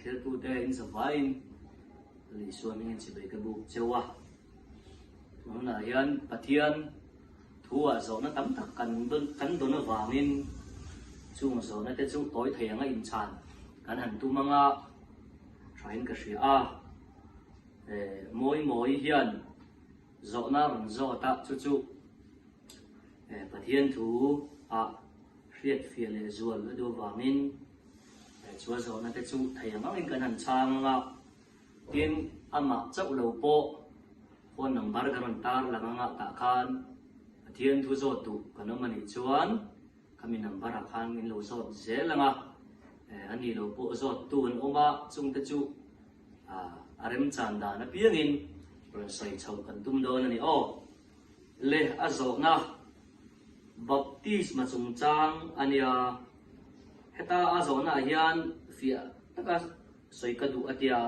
Thiltute in zavaiin Lal Isua hmingin chibai ka buk cheu a. Tunah hian Pathian thu-ah zawhna tam tak kan kan dawn avangin chung zawhna te chu tawi thei anga inchhan kan han tum anga thain ka hria a. Mawi mawi hian zawhna rawn zawt a, chu chu Pathian thu-ah hriatfiah leh zual a duh avangin Chua zawhna te chu thei ang angin kan han chhang ang a, tin amah chauh lo pawh phone number kan rawn tar lang ang a, tah khan Pathian thu zawt duh kan awm a nih chuan khami number ah khan min lo zawt zel ang a, a ni lo pawh zawt tu an awm a, chung te chu a remchan dan apiangin rawn sawi chhoh kan tum dawn a ni aw. Le a zawhna Baptisma chungchang a nia. Heta a zawhnaah hian fiah taka sawi ka duh a tia.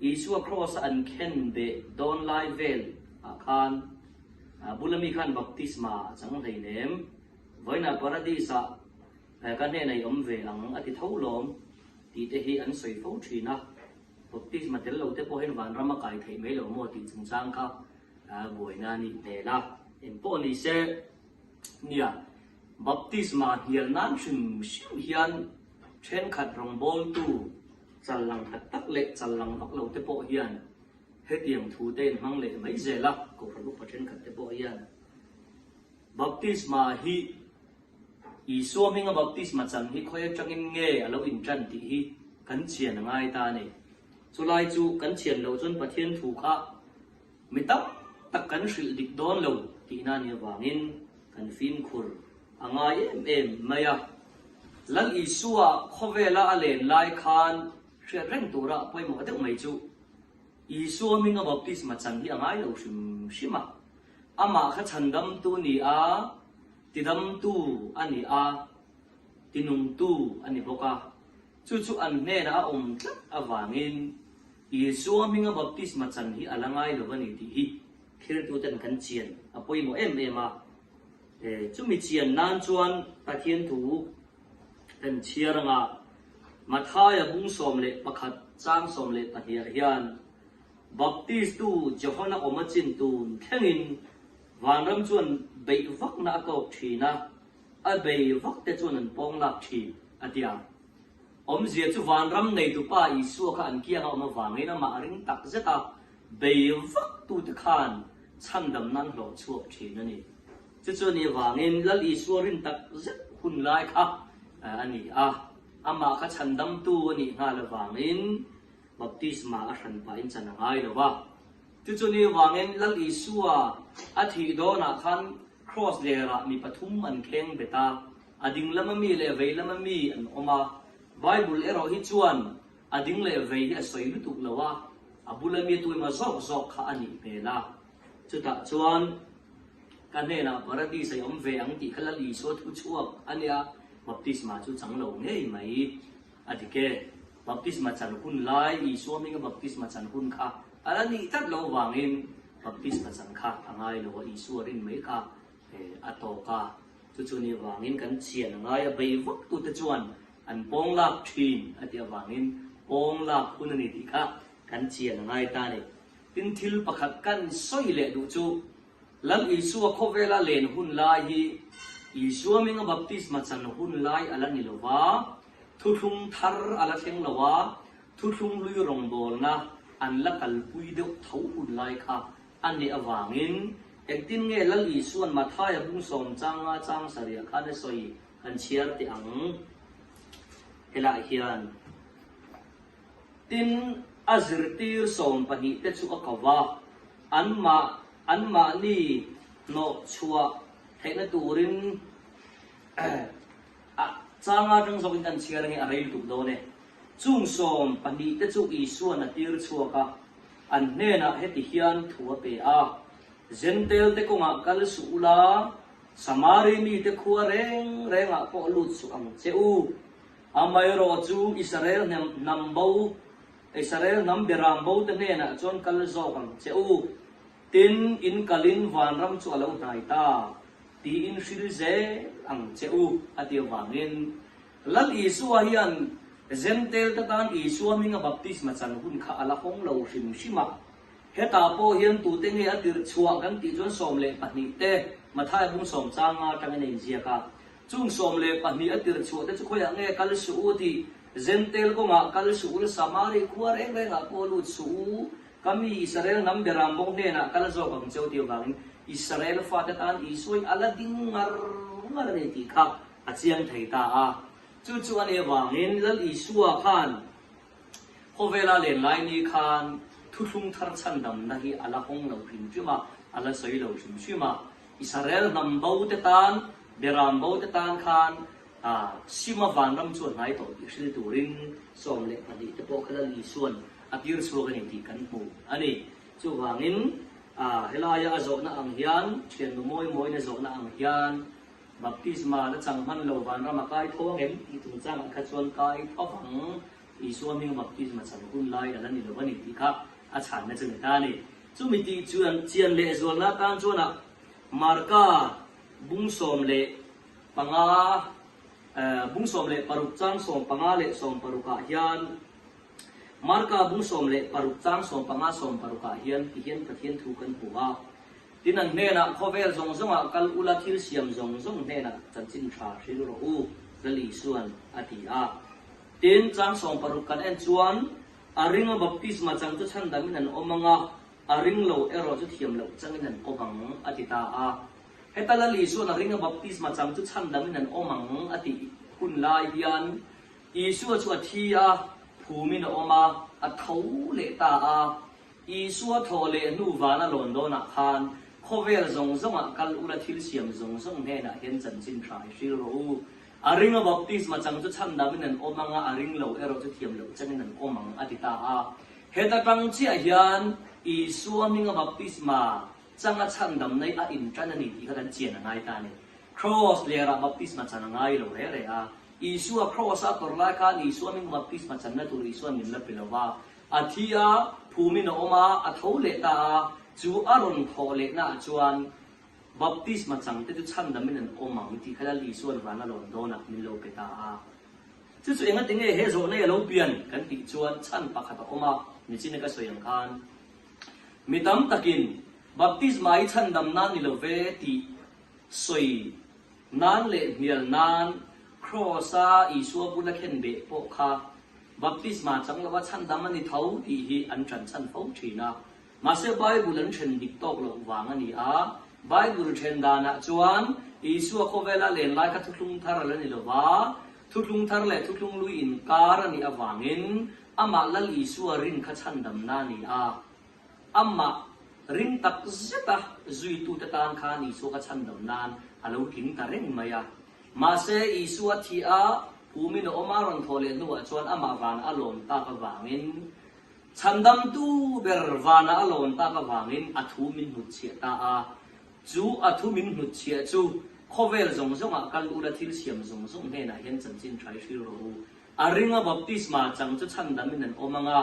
Isua Kraws-a an khen beh dawn lai vel ah khan bula mi khan baptisma a chang hleinem. Vawiinah Paradis-ah ka hnenah i awm ve ang a ti tho lawm tih te hi an sawi fo thin a. Baptisma tel lo te pawh hian vanram a kai theih mai lo maw tih chungchang kha buaina a nih hmel a. Engpawh ni se, nia, baptisma hnial nan hrim hrim hian thenkhat rawngbawltu chal lang tak tak leh chal lang vak lo te pawh hian hetiang thu te in hmang leh mai zel a, Kohhran upa thenkhat te pawh hian baptisma hi Isua hminga baptisma chan hi khawi atangin nge a lo intan tih hi kan chian a ngai ta a ni. Chulai chu kan chian loh chuan Pathian thu kha Mi tam tak kan hrilh dik dawn lo tihna a nih avangin kan fimkhur a ngai em em mai a. Lal Isua khawvela a len lai khan hriat reng tura pawimawh deuh mai chu Isua hminga baptisma chan hi a ngai lo hrim hrim a. Amah kha chhandamtu ni a, tidamtu a ni a, tinungtu a ni bawk a. Chu chu an hnenah a awm tlat avangin Isua hminga baptisma chan hi a la ngai lo a ni tih hi thiltuten kan chian a pawimawh em em a. Chumi chian nan chuan Pathian thu kan chhiar anga Mathaia bung 11 chang 12 ah hian Baptistu Johana awm a chin tun thlengin vanram chuan beih vakna a tawk thin a, a bei vak te chuan an pawng lak thin a ti a. Awmzia chu vanram neitupa Isua kha an kianga awm avangin amah ring tak zet a, bei vak tute khan chhandam nan hlawh chhuak thin a ni. Chu chu a nih avangin Lal Isua rin tak zet hun lai kha a ni a, amah kha chhandamtu a nih nghal avangin baptisma a hran pahin chan a ngai lo va. Chu chu ni avangin Lal Isua a thih dawnah khan Kraws lerah mi pathum an kheng bet a, A ding lama mi leh vei lama mi an awm a, Bible erawh hi chuan a ding leh vei hi a sawi lutuk lo a, a bula mi tuima zawk zawk kha a nih hmel a. Chutah chuan ka hnenah Paradis a i awm ve ang tih kha Lal Isua thu chhuak a nia, baptisma chu chang lo ngei mai a dik e. Baptisma chan hun lai, Isua hminga baptisma chan hun kha a la nih tlat lo vangin baptisma chan kha a ngai lo a, Isua rin mai kha a tawk a. Chu chu ni avangin kan chian a ngai a, bei vak tute chuan an pawng lak thin a tih avangin pawng lak hun a ni tih kha kan chian a ngai ta a ni. Tin, thil pakhat kan sawi leh duh chu Lal Isua khawvela len hun lai hi Isua hminga baptisma chan hun lai a la ni lo va, thuthlung thar a la thleng lo a, thuthlung hlui rawngbawlna an la kalpui deuh tho hun lai kha A nih avangin, engtin nge Lal Isua'n Mathaia bung sawm changa chang sarih khan a sawi kan chhiar teh ang? Helaiah hian, Tin, a zirtir 12 te chu a ko va, anmah anmahni hnawh chhuah theihna turin a changa atang zawkin kan chhiar ange a rei lutuk dawn e. Chung 12 te chu Isua'n a tir chhuak a, An hnenah heti hian thu a pe a, Jentail-te kawngah kal suh ula, Samari mite khua reng rengah pawh lut suh ang che u. Amaherawh chu Israel hnam bo, Israel hnam beram bote hnenah chuan kal zawk ang che u. Tin, in kalin vanram chu a lo hnai ta, tiin hril zel ang che u, a ti avangin Lal Isua hian. Zentail te tan Isua hminga baptisma chan hun kha a la hawng lo hrim hrim a. Hetah pawh hian tute nge a tirh chhuah kan tih chuan 12 te Mathaia bung sawm changa atangin a inziak a. Chung 12 a tirh chhuah te chu khawiah nge kal suh u tih Zentail kawngah kal suh u la Samari khua reng rengah pawh lut suh u, ka mi Israel hnam beram bawk hnenah kal zawk ang cheu tih avangin Israel fate tan Isua hi a la ding ngar ngar a ni tih kha a chiang thei ta a. Chu chu a nih avangin Lal Isua khan khawvela len lai ni khan thuthlung thar chhandamna hi a la hawng lo hrim hrim a, a la sawi lo hrim hrim a. Israel hnam bo te tan, beram bo te tan khan Sima vanram chu a hnai tawh tih hril turin 12 te pawh kha Lal Isua'n a tir chhuak a ni tih kan hmu a ni. Chuvangin helaia a zawhna ang hian, thiannu mawi mawina zawhna ang hian, Baptisma la chang hman lo vanram a kai tho ang em tih chungchangah kha chuan kai tho vang Isua hminga baptisma chan hun lai a la ni lo a ni tih kha a chhanna chu ni ta a ni. Chumi tih chuan chian leh zualna atan chuan a Marka bung 15 bung 16 chang 15 leh 16 ah hian Marka bung 16 chang 15 16 ah hian ti hian Pathian thu kan hmu a. Tin an hnenah, Khawvel zawng zawngah kal ula thil siam zawng zawng hnenah chanchin tha hril rawh u, Lal Isua'n a ti a. Tin, chang 60 kan en chuan, A ringa baptisma chang chu chhandamin an awm ang a, a ring lo erawh chu thiam loh changin an awm ang, a ti ta a. Heta Lal Isua'n a ringa baptisma chang chu chhandamin an awm ang a tih hun lai hian Isua chu a thi a, phumin a awm a, a tho leh ta a. Isua thawh leh hnu vana lawn dawnah khan khawvel zawng zawngah kal ula thil siam zawng zawng hnenah hian chanchin tha i hril rawh u. A ringa baptisma chang chu chhandamin an awm ang a, a ring lo erawh chu thiam loh changin an awm ang a ti ta a. Heta tang chiah hian Isua hminga baptisma changa chhandam nei a intan a ni tih kha kan chian a ngai ta a ni. Kraws lerah baptisma chan a ngai lo reh reh a. Isua kraws-a a tawrh lai khan Isua hminga baptisma channa tur Isua'n min la pe lo va. A thi a, phumin a awm a, a tho leh ta a, chu a rawn thawh lehnaah chuan baptisma changte chu chhandamin an awm ang tih kha Lal Isua'n van a lawn dawnah min lo pe ta a. Chu chu engati nge he zawhna hi a lo pian kan tih chuan chhan pakhat a awm a, nichin ka sawi ang khan mi tam takin baptisma hi chhandam nan ni lo ve tih sawi nan leh hnial nan Kraws-a Isua bula khenbeh pawh kha Baptisma chang lova chhandam a ni tho tih hi an ṭan chhan fo ṭhin a. Mahse Bible an ṭhen dik tawk loh vang a ni a. Bible ṭhen danah chuan Isua khawvela len lai kha thuthlung thar a la ni lova, thuthlung thar leh thuthlung lui inkar a nih avangin amah Lal Isua rin kha chhandamna a ni a. Amah ring tak zeta zuitute tan khan Isua kha chhandam nan a lo tling ta reng mai a. Mahse, Isua thi a, phumin a awm a rawn thawh leh hnuah chuan amah vana a lawn tak avangin, Chhandamtu ber vana a lawn tak avangin a thu min hnutchhiah ta a. Chu a thu min hnutchhiah chu khawvel zawng zawngah kal ula thil siam zawng zawng hnenah hian chanchin tha i hril rawh u. A ringa baptisma chang chu chhandamin an awm ang a,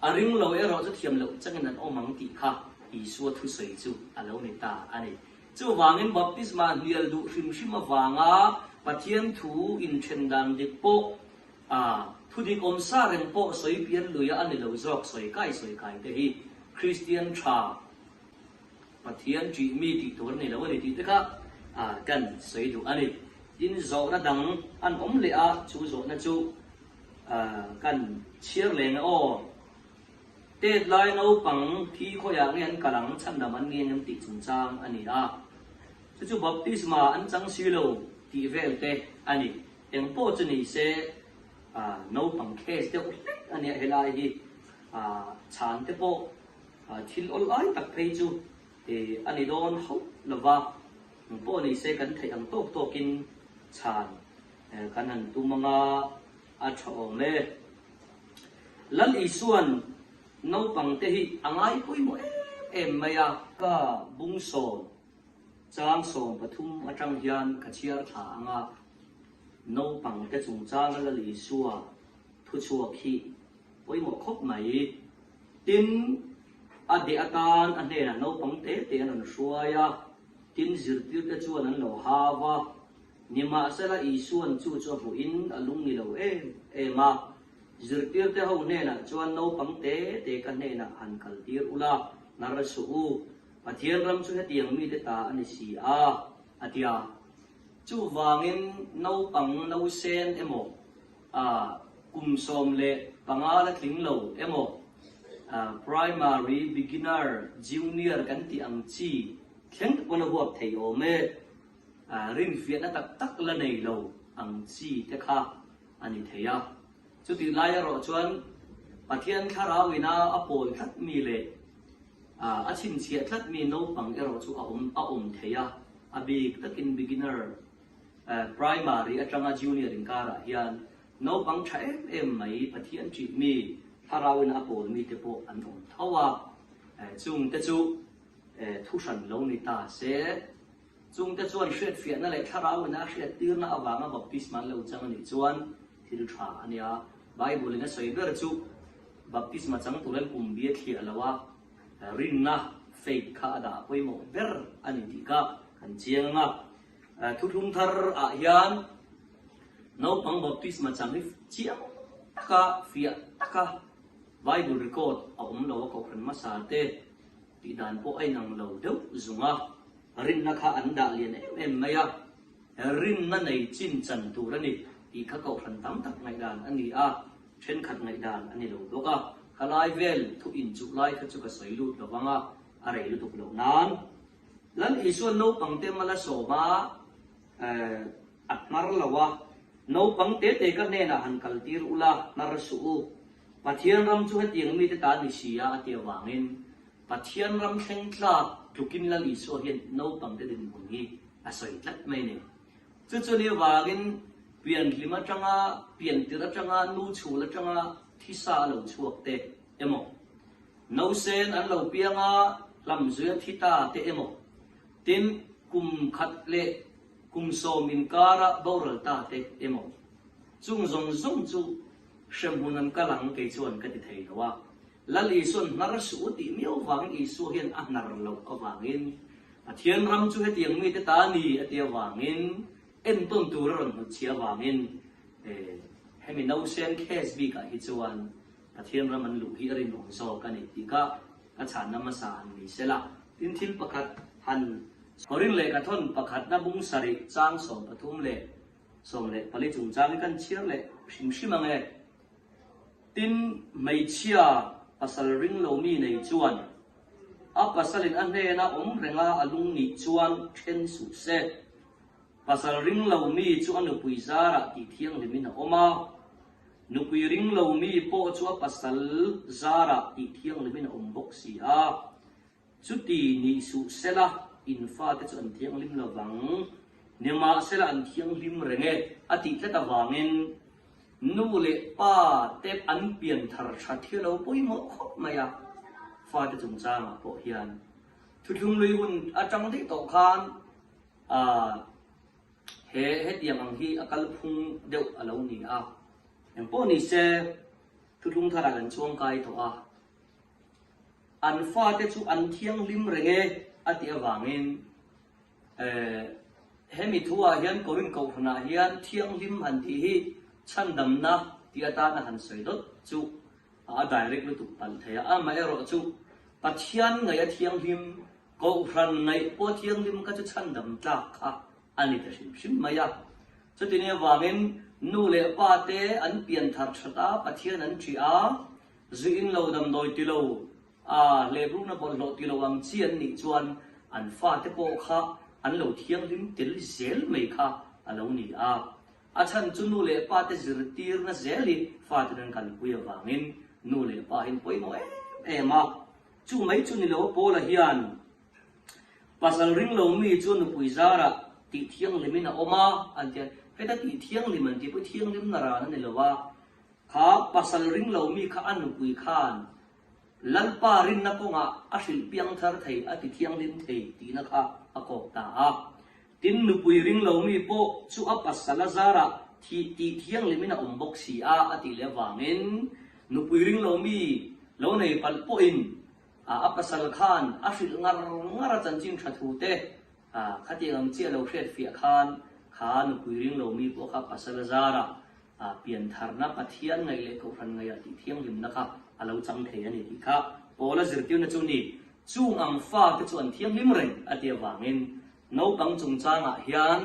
a ring lo erawh chu thiam loh changin an awm ang tih kha Isua thusawi chu a lo ni ta a ni. Chuvangin baptisma hnial duh hrim hrim avanga Pathian thu inthen dan dik pawh a thu dik awm sa reng pawh sawi pian luia a ni lo zawk sawi kai sawi kai te hi Kristian tha Pathian ṭih mi tih tur a ni lo a ni tih te kha kan sawi duh a ni. Tin zawhna dang an awm leh a, chu zawhna chu kan chhiar leng e aw. Tet lai naupang thi khawiah nge an kal ang chhandam an nge ngem tih chungchang a ni a. Chu chu baptisma an chang si lo tih vel te a ni. Eng pawh chu ni se naupang case deuh hlek a nia helai hi chhan te pawh thil awl ai tak phei chu a ni dawn hauh lova. Eng pawh ni se kan theih ang tawk tawkin chhan kan han tum anga a tha awm e. Lal Isua'n naupangte hi a ngai pawimawh em em mai a. Ka bung sawm, chang 13 atang hian ka chhiar thla ang a, naupangte chungchanga Lal Isua thuchhuak hi pawimawh khawp mai. Tin, a deh atan a hnenah naupang te te an rawn hruai a, tin zirtirte chuan an lo hau a, nimahsela Isua'n chu chu a hmuhin a lung ni lo em em a. Zirtirte ho hnenah chuan naupang te te ka hnenah han kaltir ula, hnar suh u. Pathian ram chu hetiang mite ta a ni si a, a ti a. Chuvangin naupang nausen emaw, kum 15 la tling lo emaw, primary, beginner, junior kan tih ang chi thleng te pawn a huap thei awm e. Rinfiahna tak tak la nei lo ang chi te kha a ni thei a. Chutih lai erawh chuan Pathian thlarau ina a pawl tlat mi leh a chhinchhiah tlat mi naupang erawh chu a awm a awm thei a, a bik takin beginner, primary atanga junior inkarah hian naupang tha em em mai Pathian ṭih mi thlarau ina a pawl mite pawh an awm tho a, chungte chu thuhran lo ni ta se. Chungte chuan hriatfiahna leh thlarau ina a hriattirna avanga baptisma an lo chang a nih chuan thil tha a nia. Bible in a sawi ber chu baptisma chang turin kum bia thliah lo a, rinna, faith, kha a dah pawimawh ber a ni tih kha kan chiang ang a. Thuthlung thar ah hian naupang baptisma chang hi chiang taka, fiah taka Bible record a awm lo a, kohhran hmasa te tih dan pawh a inang lo deuh zung a. Rinna kha an dah lian em em mai a, rinna nei chin chan tur a ni tih kha kohhran tam tak ngaihdan a ni a, thenkhat ngaihdan a ni lo bawk a. Kha lai vel thu inchuh lai kha chu ka sawi lut lo vang a, a rei lutuk loh nan. Lal Isuan naupang te mal a sawm a, a hnar lo a, Naupang te te ka hnenah han kal tir ula, hnar suh u. Pathian ram chu hetiang mite ta ni si a, a ti avangin Pathian ram thleng tlak tlukin Lal Isua hian naupangte dinhmun hi a sawi tlat mai a ni. Chu chu ni avangin pianhlim atanga, piantir atanga, nu chhul atanga thisa a lo chhuak te emaw, nausen an lo piang a, hlamzuia thi ta te emaw, tin kum khat leh kum sawm inkara boral ta te emaw, chung zawng zawng chu hremhmun an kal ang kei chuan ka ti thei lo a. Lal Isua'n hnar suh u tih miau vangin Isua hian a hnar loh avangin Pathian ram chu hetiang mite ta a ni a ti avangin entawn tur a rawn hnutchhiah avangin hemi nausen case bikah hi chuan Pathian ram an luh hi a rinawm zawk a ni tih kha ka chhanna hmasa han ni sela. Tin thil pakhat han Korin lehkhathawn pakhatna bung sarih chang 13 leh 14 chungchang hi kan chhiar leh hrim hrim ang e. Tin, hmeichhia pasal ring lo mi nei chuan a pasalin a hnena awm renga a lung nih chuan then suh se. Pasal ring lo mi chu a nupui zarah tih thianghlimin a awm a, nupui ring lo mi pawh chu a pasal zarah tih thianghlimin a awm bawk si a. Chuti nih suh sela, in fate chu an thianghlim lo vang. Nimahsela an thianghlim reng e, a tih tlat avangin nu leh pa te an pian thar tha thil lo pawimawh khawp mai a, fate chungchangah pawh hian thuthlung lui hun atang daih tawh khan ah he hetiang ang hi a kalphung deuh a lo ni a. Engpawh ni se, thuthlung tharah kan chuangkai tawh a. An fate chu an thianghlim reng e a tih avangin hemi thuah hian Korin Kohhranah hian thianghlim han tih hi chhandamna tih atana han sawi dawt chu a direct lutuk palh thei a. Amaherawh chu Pathian ngaih a thianghlim, Kohhran ngaih pawh thianghlim kha chu chhandam tlak kha a ni ta hrim hrim mai a. Chutini avangin nu leh pa te an pianthar that a, Pathian an ṭih a, Zu in lo damdawi ti lo, a hlebrukna bawlhhlawh ti lo ang chi an nih chuan an fate pawh kha an lo thianghlim tel zel mai kha a lo ni a. A chhan chu nu leh pa te zirtirna zel hi faten an kalpui avangin nu leh pa hi an pawimawh em em a. Chu mai chu ni lo Paula hian pasal ring lo mi chu nupui zarah tih thianghlimin a awm a an ti a. Heta tih thianghlim an tih pawh thianghlimna ran a ni lo a. Kha pasal ring lo mi kha a nupui khan Lalpa rinna kawngah a hrilh piang thar thei, a ti thianghlim thei tihna kha a kawk ta a. Tin, nupui ring lo mi pawh chu a pasal a zarah thih tih thianghlimin a awm bawk si a, a tih leh avangin nupui ring lo mi lo nei palh pawhin a pasal khan a hrilh ngar ngar a chanchin tha thu te khatiang ang chiah lo hriatfiah khan kha nupui ring lo mi pawh kha pasal a zarah. Piantharna Pathian ngaih leh Kohhran ngaihah tih thianghlimna kha a lo chang thei a ni tih kha Paula zirtirna chu ni. Chung ang fate chu an thianghlim reng a ti avangin naupang chungchangah hian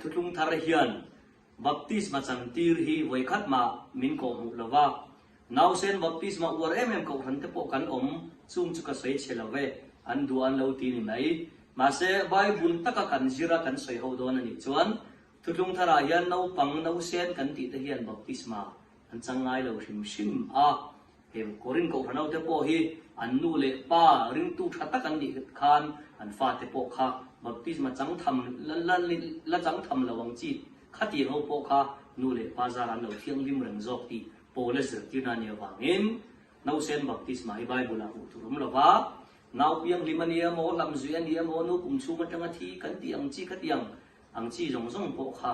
thuthlung thar hian Baptisma chantir hi vawikhat mah min kawh hmuh lo va, nausen baptisma uar em em kohhran te pawh kan awm, chung chu ka sawi chhe lo ve, an duh an lo ti ni mai. Mahse, Bible taka kan zir a kan sawi ho dawn a nih chuan, Thutlung tharah hian naupang nausen kan tih te hian baptisma an chang ngai lo hrim hrim a. He Korin kohhran ho te pawh hi an nu leh pa ringtu tha tak an nih khan an fate pawh kha baptisma chang tham la chang tham lo ang chi khatiang ho pawh kha nu leh pa zar an lo thianghlim reng zawk tih Paula zirtirna a nih avangin nausen baptisma hi Bible ah hmuh tur awm lo va, nau pianghlim a ni emaw, hlamzuih a ni emaw, nu pum chhung atanga thi kan tih ang chi khatiang ang chi zawng zawng pawh kha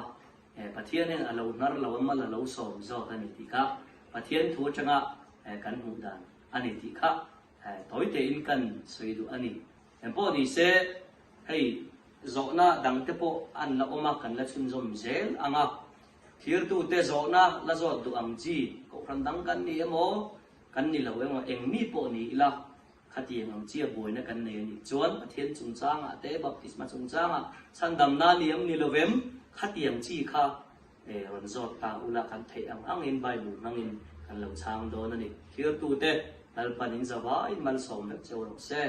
Pathian hian a lo hnar lo a, mal a lo sawm zawk a ni tih kha Pathian thu atanga kan hmuh dan a ni tih kha tawi tein kan sawi duh a ni. Engpawh ni se hei zawhna dang te pawh an la awm a, kan la chhunzawm zel ang a. Thirtute zawhna la zawt duh ang chi kohhran dang kan ni emaw kan ni lo emaw eng mi pawh ni ila Khatiang ang chia buaina kan nei a nih chuan Pathian chungchangah te, baptisma chungchangah chhandamna ni em ni lovem? Khatiang chi kha rawn zawt ta ula kan theih ang angin Bible hmangin kan lo chhang dawn a ni. Thirtute, Lalpan in zavaiin malsawm vek cheu rawh se.